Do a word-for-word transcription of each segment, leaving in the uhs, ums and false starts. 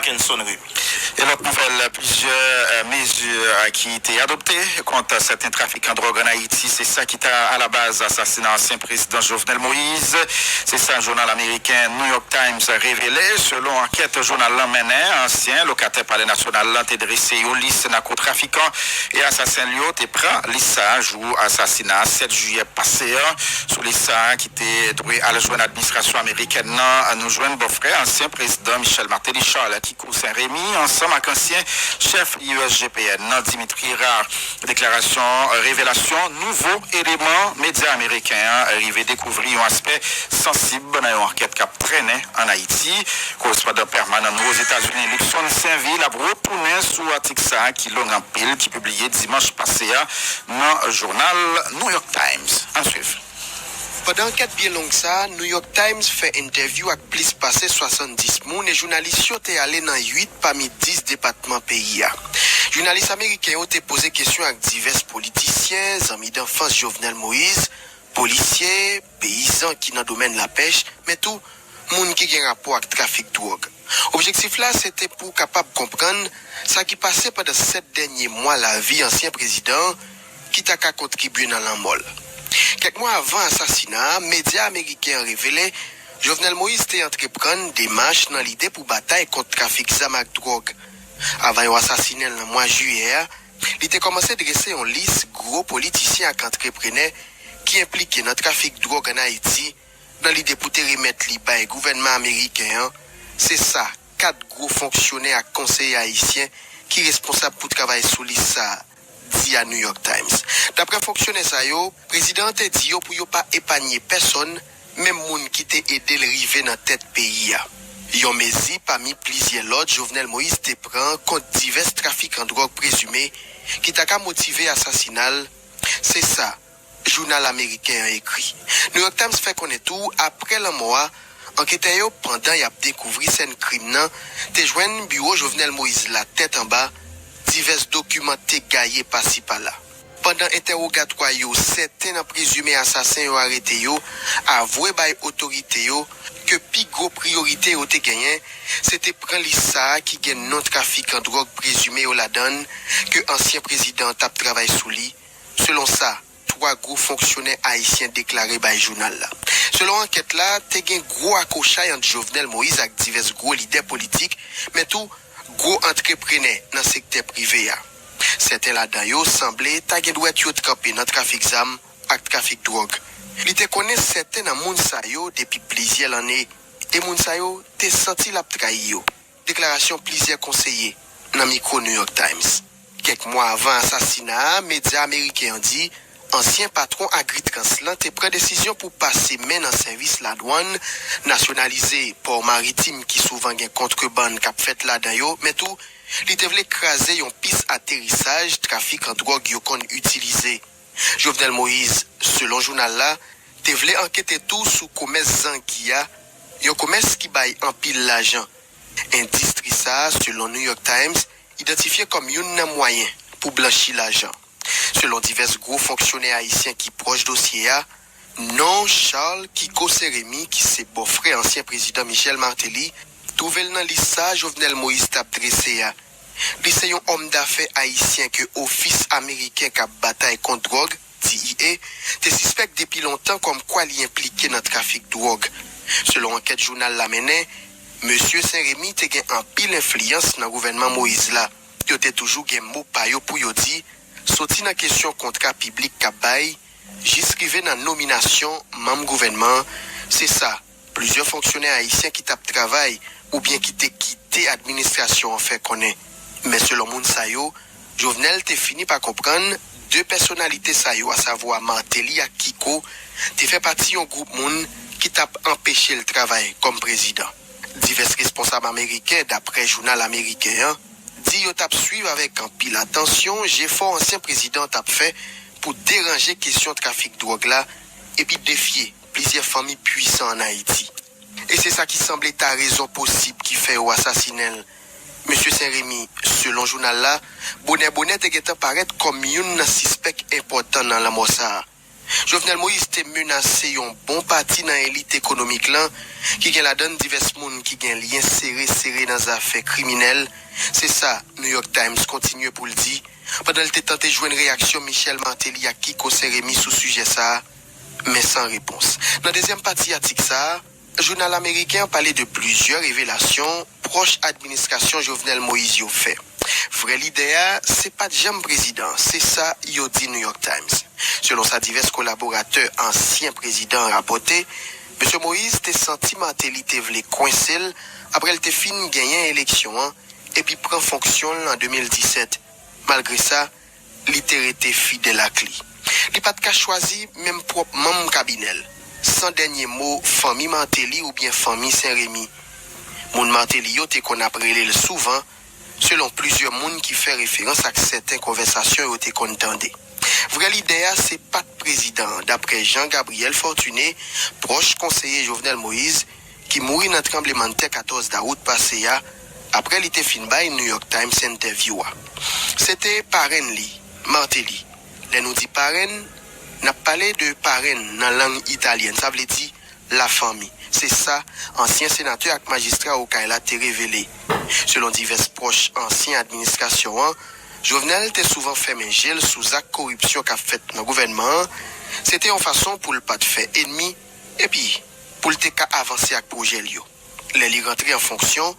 Kenson Remy. E lòt nouvèl, plizyè, euh, mezi, euh, ki te adopte kont sèten trafikan dwòg ann Ayiti, se sa ki ta alabaz asasina ansyen prezidan Jovenel Moïse. Se sa jounal ameriken New York Times revele. Selon ankèt jounal lan mennen, ansyen lokatè Palè Nasyonal lan te drese yon lis nakotrafikan e asasen l yo te pran lis sa a jou asasina a sèt jiyè pase a. Sou lis sa a ki te dwe al jwenn administrasyon amerikèn nan, nou jwenn bòfrè ansyen prezidan Michel Martelly Charles, Kiko Sen Remy, ansanm ak ansyen chèf U S G P N nan, Dimitri Herard. Deklarasyon, revelasyon nouvo eleman, medya ameriken an rive dekouvri yon aspè sansib nan yon ankèt k ap trennen ann Ayiti. Korespondan pèmanan nou Ozetazini, Luckson Sainvil, ap retounen sou atik sa a ki long anpil, ki pibliye dimanch pase a nan jounal New York Times. Ann swiv. Pandan ankèt byen long sa a, New York Times fè entèvyou ak plis pase swasanndis moun e jounalis yo te ale nan uit pami dis depatman peyi a. Jounalis ameriken yo te poze kesyon ak divès politisyen, zanmi danfans Jovenel Moïse, polisye, peyizan ki nan domèn lapèch, men tou moun ki gen rapò ak trafik dwòg. Objektif la se te pou kapab konprann sa ki pase pandan sèt dènye mwa lavi ansyen prezidan an ki ta ka kontribye nan lanmò l. Kèk mwa avan asasina a, medya ameriken an revele Jovenel Moïse te antreprann demach nan lide pou batay kont trafik zam ak dwòg. Avan yo asasinen l nan mwa jiyè a, li te kòmanse drese yon lis gwo politisyen ak antreprenè ki enplike nan trafik dwòg ann Ayiti, nan lide pou te remèt li bay gouvènman ameriken an. Se sa kat gwo fonksyonè ak konseye ayisyen ki responsab pou travay sou lis sa a di a New York Times. Daprè fonksyonè sa yo, prezidan an te di yo pou yo pa epanye pèsonn, menm moun ki te ede l rive nan tèt peyi a. Yon mezi pami plizyè lòt Jovenel Moïse te pran kont divès trafikan dwòg prezime ki ta ka motive asasina l, se sa jounal ameriken an ekri. New York Times fè konnen tou, apre lanmò a, anketè yo, pandan y ap dekouvri sèn krim nan, te jwenn biwo Jovenel Moïse la tèt anba, divès dokiman te gaye pasi pala. Pandan entèwogatwa yo, sèten nan prezime asasen yo arete yo avwe bay otorite yo ke pi gwo priyorite yo te genyen, se te pran lis sa a ki gen non trafikan dwòg prezime yo ladan l, ke ansyen prezidan an t ap travay sou li, selon sa twa gwo fonksyonè ayisyen deklare bay jounal la. Selon ankèt la, te gen gwo akochay ant Jovenel Moïse ak divès gwo lidè politik, men tou gwo antreprenè nan sektè prive a. Sèten ladan yo sanble ta gen dwèt yo tranpe nan trafik zam ak trafik dwòg. Li te konnen sèten nan moun sa yo depi plizyè lanne, e moun sa yo te santi l ap trayi yo. Deklarasyon plizyè konseye nan mikwo New York Times. Kèk mwa avan asasina a, medya ameriken an di ansyen patwon Agritrans lan te pran desizyon pou pase men nan sèvis ladwann, nasyonalize pò maritim ki souvan gen kontrebann k ap fèt ladan yo, men tou, li te vle kraze yon pis aterisaj trafikan dwòg yo konn itilize. Jovenel Moïse, selon jounal la, te vle ankete tou sou komès zangi a, yon komès ki bay anpil lajan. Endistri sa a, selon New York Times, idantifye kòm youn nan mwayen pou blanchi lajan. Selon divès gwo fonksyonè ayisyen ki pwòch dosye a, non Charles Kiko Sen Remy, ki se bòfrè ansyen prezidan Michel Martelly, twouve l nan lis sa a Jovenel Moïse t ap drese a. Li se yon òm dafè ayisyen ke Ofis Ameriken k ap Batay Kont Dwòg, D E A, te sispèk depi lontan kòmkwa li enplike nan trafik dwòg. Selon ankèt jounal la mennen, mesye Sen Remy te gen anpil enfliyans nan gouvènman Moïse la. Yo te toujou gen mo pa yo pou yo di, soti nan kesyon kontra piblik k ap bay, jis rive nan nominasyon manm gouvènman an, se sa plizyè fonksyonè ayisyen ki t ap travay oubyen ki te kite administrasyon an fè konnen. Men selon moun sa yo, Jovenel te fini pa konprann de pèsonalite sa yo, asavwa Martelly ak Kiko, te fè pati yon gwoup moun ki t ap anpeche l travay kòm prezidan. Divès responsab ameriken, daprè jounal ameriken an, di yo t ap swiv avèk anpil atansyon jefò ansyen prezidan an t ap fè pou deranje kesyon trafik dwòg la epi defye plizyè fanmi pwisan ann Ayiti. E se sa ki sanble ta rezon posib ki fè yo asasinen l. Mesye Sen Remy, selon jounal la, bonè bonè te gentan parèt kòm youn nan sispèk enpòtan nan lanmò sa a. Jovenel Moïse te menase yon bon pati nan elit ekonomik lan, ki gen ladan divès moun ki gen lyen sere sere nan zafè kriminèl. Se sa New York Times kontinye pou l di, pandan l te tante jwenn reyaksyon Michel Martelly ak Kiko Saint-Remy sou sijè sa a, men san repons. Nan dezyèm pati atik sa a, jounal ameriken an pale de plizyè revelasyon pwòch administrasyon Jovenel Moïse yo fè. Vrè lidè a, se pa t janm prezidan, se sa yo di New York Times. Selon sa divès kolaboratè ansyen prezidan an rapòte, Mesye Moïse te santi Martelly te vle kwense l apre l te fin genyen eleksyon an epi pran fonksyon l an de mil disèt. Malgre sa, li te rete fidèl ak li. Li pa t ka chwazi menm pwòp manm kabinè l, san dènye mo fanmi Martelly oubyen fanmi Saint-Remy. Moun Martelly yo te konn ap rele l souvan, selon plizyè moun ki fè referans ak sèten konvèsasyon yo te konn tande. Vrè lidè a se pa t prezidan an, daprè Jean Gabriel Fortuné, pwòch konseye Jovenel Moïse, ki mouri nan tranblemanntè katòz dawout pase a, apre li te fin bay New York Times entèvyou a. Se te parenn li, Martelly. Lè nou di parenn, n ap pale de parenn nan lang italyèn, sa vle di lafanmi. Se sa ansyen senatè ak majistra Okay la te revele. Selon divès pwòch ansyen administrasyon an, Jovenel te souvan fèmen je l sou zak koripsyon k ap fèt nan gouvènman an. Se te yon fason pou l pa t fè ènmi, epi pou l te ka avanse ak pwojè l yo. Lè li rantre an fonksyon,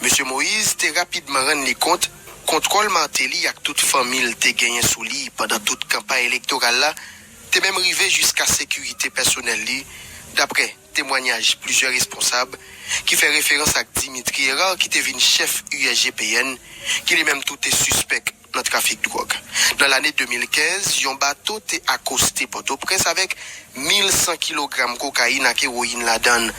Mesye Moïse te rapidman rann li kont kontwòl Martelly ak tout fanmi l te genyen sou li pandan tout kanpay elektoral la, te menm rive jiska sekirite pèsonèl li, daprè temwanyaj plizyè responsab, ki fè referans ak Dimitri Hérard ki te vin chèf U S G P N, ki li menm tou te sispèk nan trafik dwòg. Nan lane de mil kenz, yon bato te akoste Pòtoprens avèk mil san kilogram kokayin ak ewoyin ladan l.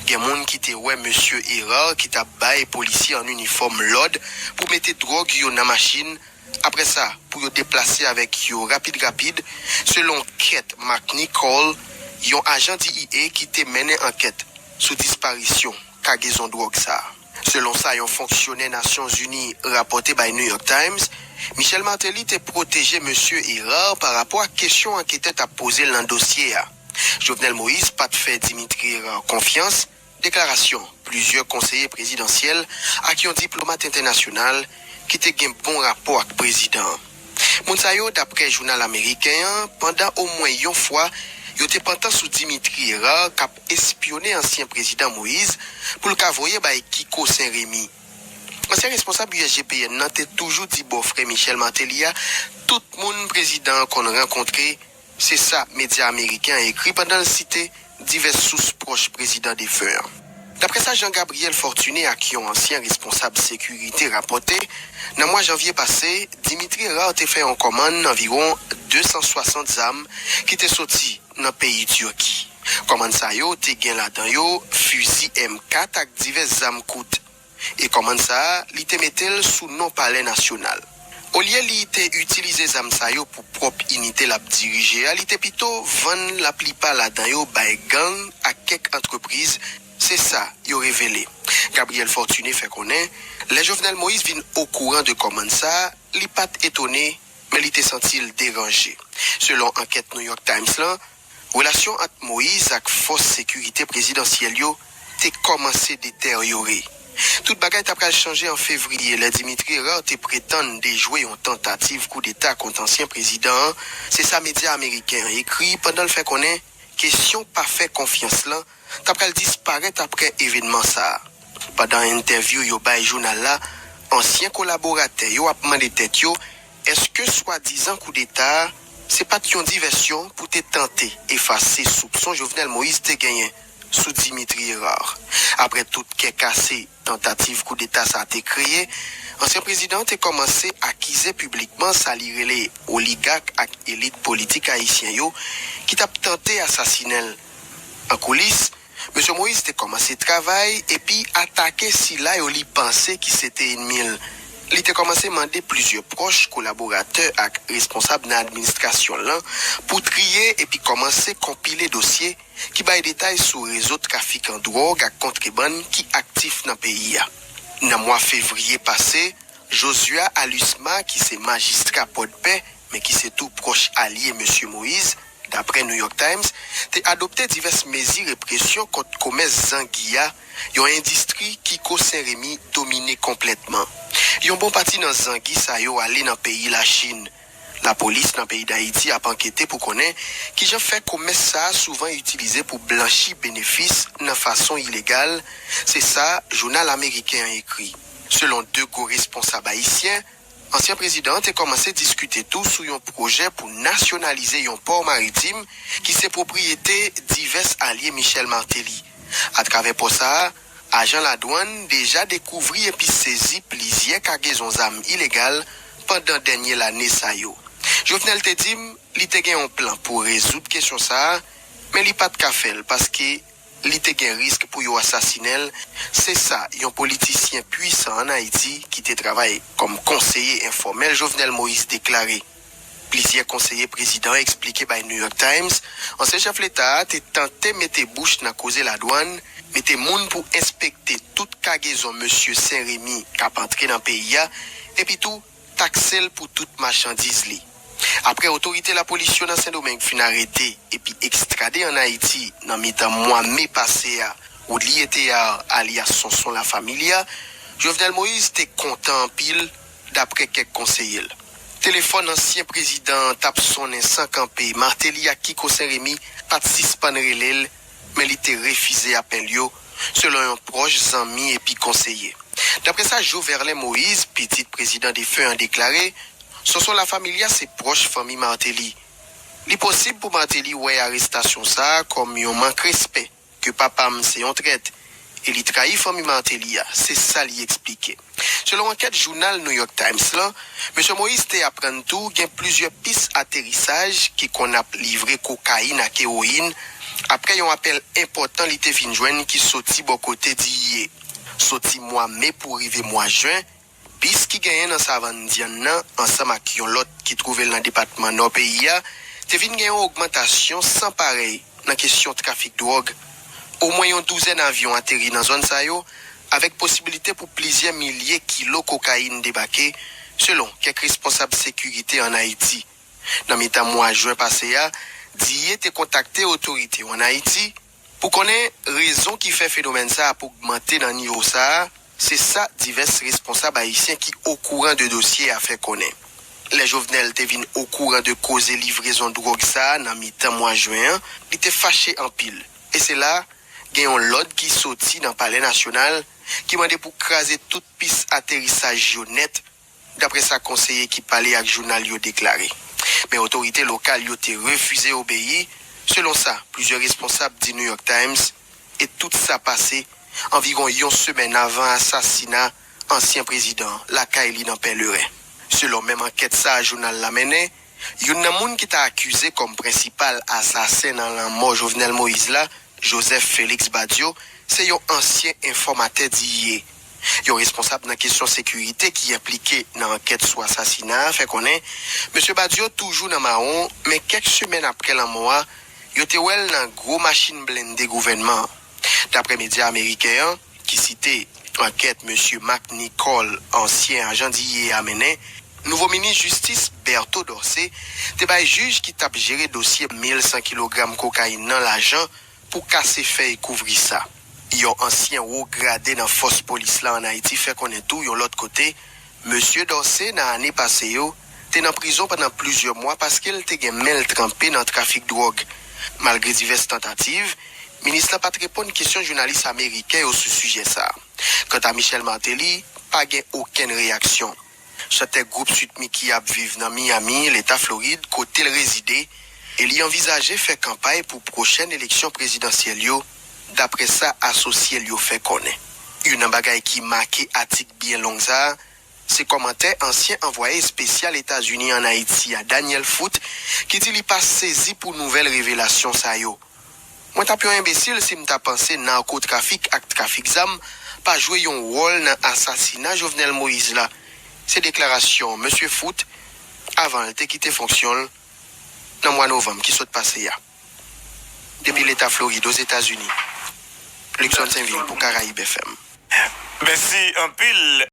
Gen moun ki te wè mesye Hérard ki t ap bay polisye an inifòm lòd pou mete dwòg yo nan machin, apre sa, pou yo deplase avèk yo rapid rapid, selon Kate McNichol, yon ajan D E A ki te mennen ankèt sou disparisyon kagezon dwòg sa a. Selon sa yon fonksyonè Nasyonzini rapòte bay New York Times, Michel Martelly te pwoteje mesye Hérard pa rapò ak kesyon anketè t ap poze l nan dosye a. Jovenel Moïse pa t fè Dimitri Hérard konfyans, deklarasyon plizyè konseye prezidansyèl ak yon diplomat entènasyonal ki te gen bon rapò ak prezidan an. Moun sa yo, daprè jounal ameriken an, pandan omwen yon fwa, yo te pantan sou Dimitri Hérard k ap espyone ansyen prezidan Moïse pou l ka voye bay Kiko Saint-Remy. Ansyen responsab U S G P N nan te toujou di bòfrè Michel Martelly a tout moun prezidan an konn rankontre, se sa medya ameriken an ekri pandan l site divès sous pwòch prezidan defen an. Daprè sa Jean Gabriel Fortuné ak yon ansyen responsab sekirite rapòte, nan mwa janvye pase, Dimitri Hérard te fè yon kòmann anviwon de san swasant zam ki te soti nan peyi Tiki. Kòmann sa yo te gen ladan yo fizi M kat ak divès zam kout. E kòmann sa a, li te mete l sou non palè nasyonal. Olye li te itilize zam sa yo pou pwòp inite l ap dirije a, li te pito vann laplipa ladan yo bay gang ak kèk antrepriz, se sa yo revele. Gabriel Fortuné fè konnen, lè Jovenel Moïse vin okouran de kòmann sa a, li pa t etone, men li te santi l deranje. Selon ankèt New York Times lan, relasyon ant Moïse ak fòs sekirite prezidansyèl yo te kòmanse deteryore. Tout bagay ta pral chanje an fevriye lè Dimitri Hérard te pretann dejwe yon tantativ koudeta kont ansyen prezidan an, se sa medya ameriken an ekri pandan l fè konnen kesyon pa fè konfyans lan ta pral disparèt apre evènman sa a. Pandan entèvyou yo bay jounal la, ansyen kolaboratè yo ap mande tèt yo èske swadizan koudeta a se pa t yon divèsyon pou te tante efase soupson Jovenel Moïse te genyen sou Dimitri Hérard. Apre tout kè kase tantativ koudeta sa a te kreye, ansyen prezidan an te kòmanse akize piblikman sa li rele oligak ak elit politik ayisyen yo ki t ap tante asasinen l. An koulis, Mesye Moïse te kòmanse travay epi atake sila yo li panse ki se te ènmi l. Li te kòmanse mande plizyè pwòch, kolaboratè ak responsab nan administrasyon l lan pou triye epi kòmanse konpile dosye ki bay detay sou rezo trafikan dwòg ak kontrebann ki aktif nan peyi a. Nan mwa fevriye pase, Joshua Alusma, ki se majistra Pòdpè, men ki se tou pwòch alye Mesye Moïse, dapre New York Times, te adopte divès mezi represyon kont komès zangi a, yon endistri Kiko Sen Remi domine konplètman. Yon bon pati nan zangi sa yo ale nan peyi Lachin. Lapolis nan peyi Dayiti ap ankete pou konnen kijan fè komès sa a souvan itilize pou blanchi benefis nan fason ilegal, se sa jounal ameriken an ekri. Selon de gwo responsab ayisyen, ansyen prezidan an te kòmanse diskite tou sou yon pwojè pou nasyonalize yon pò maritim ki se pwopriyete divès alye Michel Martelly. Atravè pò sa a, ajan ladwann deja dekouvri epi sezi plizyè kagezon zam ilegal pandan dènye lane sa yo. Jovenel te di m li te gen yon plan pou rezoud kesyon sa a, men li pa t ka fè l paske li te gen risk pou yo asasinen l, se sa yon politisyen pwisan ann Ayiti ki te travay kòm konseye enfòmèl Jovenel Moïse deklare. Plizyè konseye prezidan an eksplike bay New York Times, ansyen chèf leta a te tante mete bouch nan koze ladwann, mete moun pou enspekte tout kagezon mesye Sen Remi k ap antre nan peyi a, epi tou takse l pou tout machandiz li. Apre otorite lapolis yo nan Sendomeng fin arete epi ekstrade ann Ayiti nan mitan mwa me pase a, Woodly Ethéard alyas Sonson Lafamilia, Jovenel Moïse te kontan anpil, dapre kèk konseye l. Telefòn ansyen prezidan an t ap sonnen san kanpe, Martelly ak Kiko Sen Remi pa t sispann rele l, men li te refize apèl yo, selon yon pwòch zanmi epi konseye. Dapre sa Joverlin Moïse, pitit prezidan defen an, deklare, Sonson Lafamilia se pwòch fanmi Martelly. Li posib pou Martelly wè arestasyon sa a kòm yon mank respè, ke papa m se yon trèt, e li trayi fanmi Martelly a, se sa li eksplike. Selon ankèt jounal New York Times lan, mesye Moïse te aprann tou gen plizyè pis aterisaj ki konn ap livre kokayin ak ewoyin, apre yon apèl enpòtan li te fin jwenn ki soti bò kote D E A. Soti mwa me pou rive mwa jen, pis ki genyen nan Savann Dyann nan, ansanm ak yon lòt ki twouve l nan depatman Nò peyi a, te vin gen yon ogmantasyon san parèy nan kesyon trafik dwòg. Omwen yon douzèn avyon ateri nan zòn sa yo, avèk posibilite pou plizyè milye kilo kokayin debake, selon kèk responsab sekirite ann Ayiti. Nan mitan mwa jen pase a, D E A te kontakte otorite yo ann Ayiti pou konnen rezon ki fè fenomèn sa ap ogmante nan nivo sa a, se sa divès responsab ayisyen ki okouran de dosye a fè konnen. Lè Jovenel te vin okouran de koze livrezon dwòg sa a nan mitan mwa jen an, li te fache anpil. E se la, gen yon lòd ki soti nan Palè Nasyonal ki mande pou kraze tout pis aterisaj yo nèt, dapre sa konseye ki pale ak jounal yo deklare. Men otorite lokal yo te refize obeyi, selon sa plizyè responsab di New York Times, e tout sa pase anviwon yon semèn avan asasina ansyen prezidan an lakay li nan Pèleren. Selon menm ankèt sa a jounal la mennen, youn nan moun ki ta akize kòm prensipal asasen nan lanmò Jovenel Moïse la, Joseph Félix Badio, se yon ansyen enfòmatè D E A. Yon responsab nan kesyon sekirite ki enplike nan ankèt sou asasina a fè konnen mesye Badio toujou nan mawon, men kèk semèn apre lanmò a, yo te wè l nan gwo machin blende gouvènman an. Dapre medya ameriken an, ki site ankèt mesye Mac Nichol, ansyen ajan D E A, mennen, nouvo minis jistis Berto Dorcé te bay jij ki t ap jere dosye mil san kilogram kokayin nan lajan pou kase fèy kouvri sa. Yon ansyen wo grade nan fòs polis la ann Ayiti fè konnen tou yon lòt kote, mesye Dorcé nan ane pase yo te nan prizon pandan plizyè mwa paske l te gen men l tranpe nan trafik dwòg. Malgre divès tantativ, minis la pa t reponn kesyon jounalis ameriken yo sou sijè sa a. Kanta Michel Martelly, pa gen okenn reyaksyon. Chantè gwoup Sweet Micky ap viv nan Miami, Leta Florid, kote l rezide, e li anvizaje fè kanpay pou pwochèn eleksyon prezidansyèl yo, dapre sa asosye l yo fè konnen. Youn nan bagay ki make atik byen long sa a, se kòmantè ansyen anvwaye espesyal Etazini ann Ayiti a, Daniel Foote, ki di li pa sezi pou nouvèl revelasyon sa yo. Mwen t ap yon enbesil si m ta panse nakotrafik ak trafik zam pa jwe yon wòl nan asasina Jovenel Moïse la, se deklarasyon mesye Foote avan l te kite fonksyon l nan mwa novanm ki sot pase a. Depi Leta Florid, Ozetazini, Luckson Sainvil pou Karayib F M. Mèsi anpil.